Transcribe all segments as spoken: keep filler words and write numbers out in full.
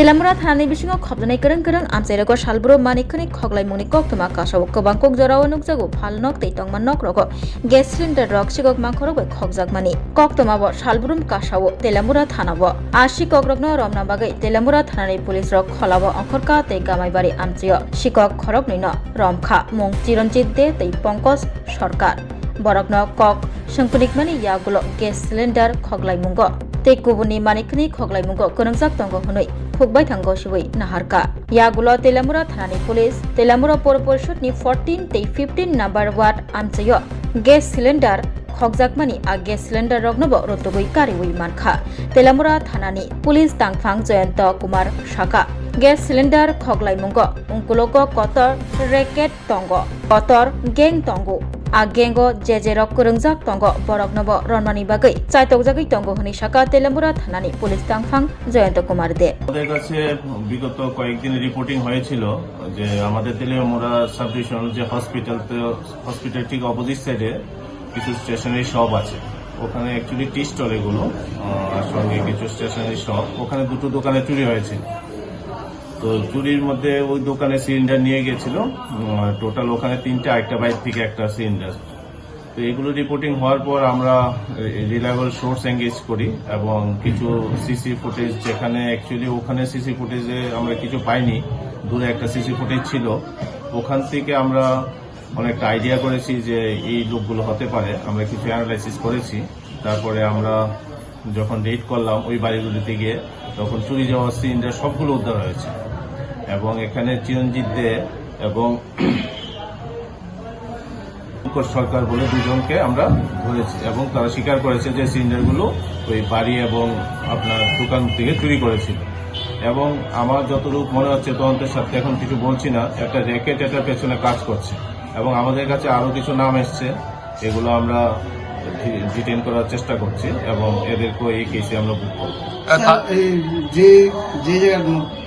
Telamura thanani bisingo khopjaknai kwrwng kwrwng amchairogo salbrum manikhwni khoklaimungni koktwma kasao kwbang kok jorao nukjago, phalnok tei tongma nokrogo gas cylinder rok sikok mangkhorok bai khokjakmani. Koktwmabo salbrum kasao Telamura thanao a sikokrokno romna bagwi Telamura thanani police rok kholao Ongkhorka tei Gamaibari amchaio sikok khoroknwino romkha, mung Chiranjit De tei Pankaj Sarkar. Borokno kok swngphunikmani yagulo gas cylinder khoklaimungo tei kubunni manikhwni khoklaimungo kwrwngjak tongo hwnwi khukbai thang gosiwi naharkha. Yagulo Telamura thanani police Telamura Poro Porishod ni fourteen tei fifteen number ward amchaio gas cylinder khokjakmani a gas cylinder roknobo rutugwi kariwi mankha. Telamura thanani police tangphang Jayanta Kumar saka, gas cylinder khoklaimungo ungkulogo kotor racket tongo, kotor gang tongo. A gango je je rok kwrwngjak tongo, boroknobo ronmani bagwi chaitokjagwi tongo hwnwi saka Telamura thanani police tangphang Jayanta Kumar De. আমাদের কাছে বিগত কয়েকদিন রিপোর্টিং হয়েছিল যে আমাদের Teliamura sub divisional যে হসপিটাল, তো হসপিটাল ঠিক অপোজিট সাইডে কিছু স্টেশনারি শপ আছে, ওখানে অ্যাকচুয়ালি টি স্টল এগুলো, আহ, সঙ্গে কিছু স্টেশনারি শপ, ওখানে দুটো দোকানে চুরি হয়েছে। তো চুরির মধ্যে ওই দোকানে সিলিন্ডার নিয়ে গেছিল, উম, টোটাল ওখানে তিনটা, একটা বাইক থেকে একটা সিলিন্ডার। তো এগুলো রিপোর্টিং হওয়ার পর আমরা রিলায়েবল সোর্স এঙ্গেজ করি এবং কিছু সিসি ফুটেজ, যেখানে অ্যাকচুয়ালি ওখানে সিসি ফুটেজে আমরা কিছু পাইনি, দূরে একটা সিসি ফুটেজ ছিল, ওখান থেকে আমরা অনেকটা আইডিয়া করেছি যে এই লোকগুলো হতে পারে। আমরা কিছু অ্যানালাইসিস করেছি, তারপরে আমরা যখন রেড করলাম ওই বাড়িগুলিতে গিয়ে, তখন চুরি যাওয়া সিলিন্ডার সবগুলো উদ্ধার হয়েছে এবং এখানে চিরঞ্জিত দে এবং শঙ্কর সরকার বলে দুজনকে আমরা ধরেছি এবং তারা স্বীকার করেছে যে সিলিন্ডারগুলো ওই বাড়ি এবং আপনার দোকান থেকে চুরি করেছিল। এবং আমার যতটুকু মনে হচ্ছে, তদন্তের সাথে এখন কিছু বলছি না, একটা র্যাকেট এটার পেছনে কাজ করছে এবং আমাদের কাছে আরও কিছু নাম এসছে, এগুলো আমরা ডি-, ডিটেইন করার চেষ্টা করছি এবং এদেরকেও এই কেসে আমরা বুক করব। আহ, স্যার, তা- এই যে, যে জায়গা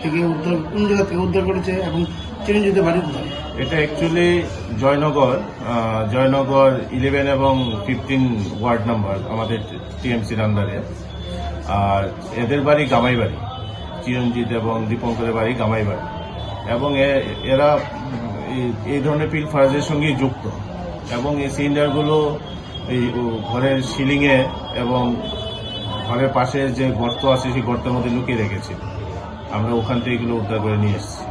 থেকে উদ্ধার, কোন জায়গা থেকে উদ্ধার করেছে এবং চিরঞ্জিতের বাড়ি কোথায়? এটা অ্যাকচুয়ালি জয়নগর, আহ, জয়নগর ইলেভেন এবং ফিফটিন ওয়ার্ড নাম্বার আমাদের টিএমসির আন্ডারে। আর এদের বাড়ি গামাইবাড়ি, চিরঞ্জিত এবং দীপঙ্করের বাড়ি গামাইবাড়ি। এবং এ-, এরা এই, এই ধরনের পিলফারাজের সঙ্গেই যুক্ত এবং এই সিলিন্ডারগুলো এই ও ঘরের সিলিংয়ে এবং ঘরের পাশে যে গর্ত আছে, সেই গর্তের মধ্যে লুকিয়ে রেখেছিল। আমরা ওখান থেকে এগুলো উদ্ধার করে নিয়ে এসেছি।